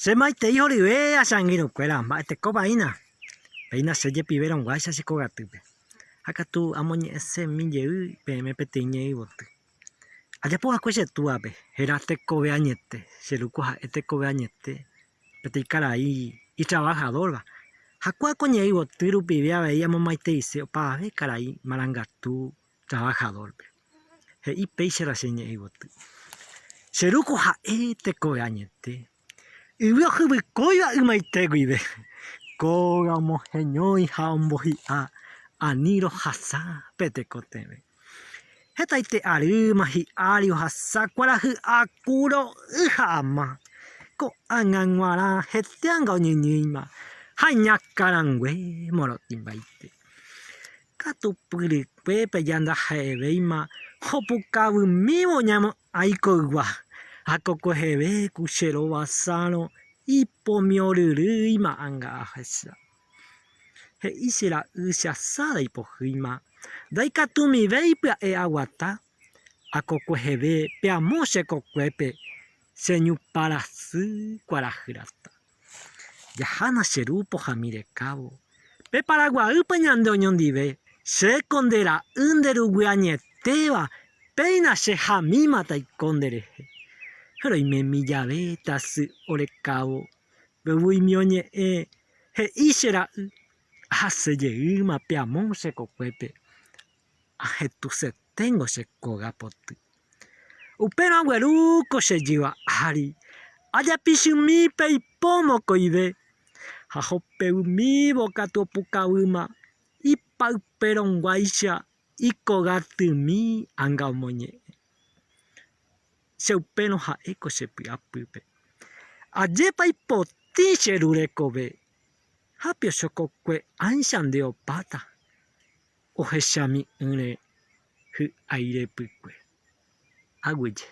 Che maitei horyve ha che angirũkuéra, mba'etekópa hína? Péina che jepivérõguáicha che kogatýpe. Ha katu amoñe'ẽsemi jey peẽme peteĩ ñe'ẽyvoty. Ajapo va'ekue che túape, héra tekove añete, che rúko ha'e tekove añete, peteĩ karai itravahadórva. Ha kua ko ñe'ẽyvoty rupive avei amomaiteise opavave karai marangatu trabajador-pe. He'i péicha la che ñe'ẽ yvoty. Che ru ko ha'e tekove añete, yvy ohyvykóiva ymaite guive, kóga omoheñói ha ombohi'a ani rohasa pe tekotevẽ. Hetaite arýma hi'ári ohasa kuarahy aku ro'y ha ama, ko'ág̃a g̃uarã heteanga oñyñýima ha iñakãrangue morotĩmbaite. Katupyrykuépe jandaha'evéima opukavymívo ñamo'ãi koygua, ha kokueheve ku che rovasárõ ipomioryrýima anga ahecha. He'i che ra'y che asáda ipohýima, ndaikatumivéi pya'e aguata, akokueheve pe amo che kokuépe che ñuparasy kuarahy rata. Jahána che ru pohãmi rekávo. Pe Paraguaýpe ñande oñondive, che ko nde ra'y nde ruguy añetéva, péina che hamíma taiko nde rehe. Roimemi jave tasy orekávo, vevuimi oñe'ẽ, he'i che ra'y, ahase jeýma pe amo che kokuépe, ahetuseténgo che kóga poty. Upérõ agueru ko che jyva ári, ajapichymi pe ipo mokõive, ha hopevymívo katu opukavýma ipayperõguáicha ikogatymi anga omoñe'ẽ. Che upérõ ha'e ko che py'apýpe, Ajépa ipotĩ che ru rekove, ha pe ochokokue ãicha nde opáta, ohechami'ỹre hy'ái repykue. Aguyje.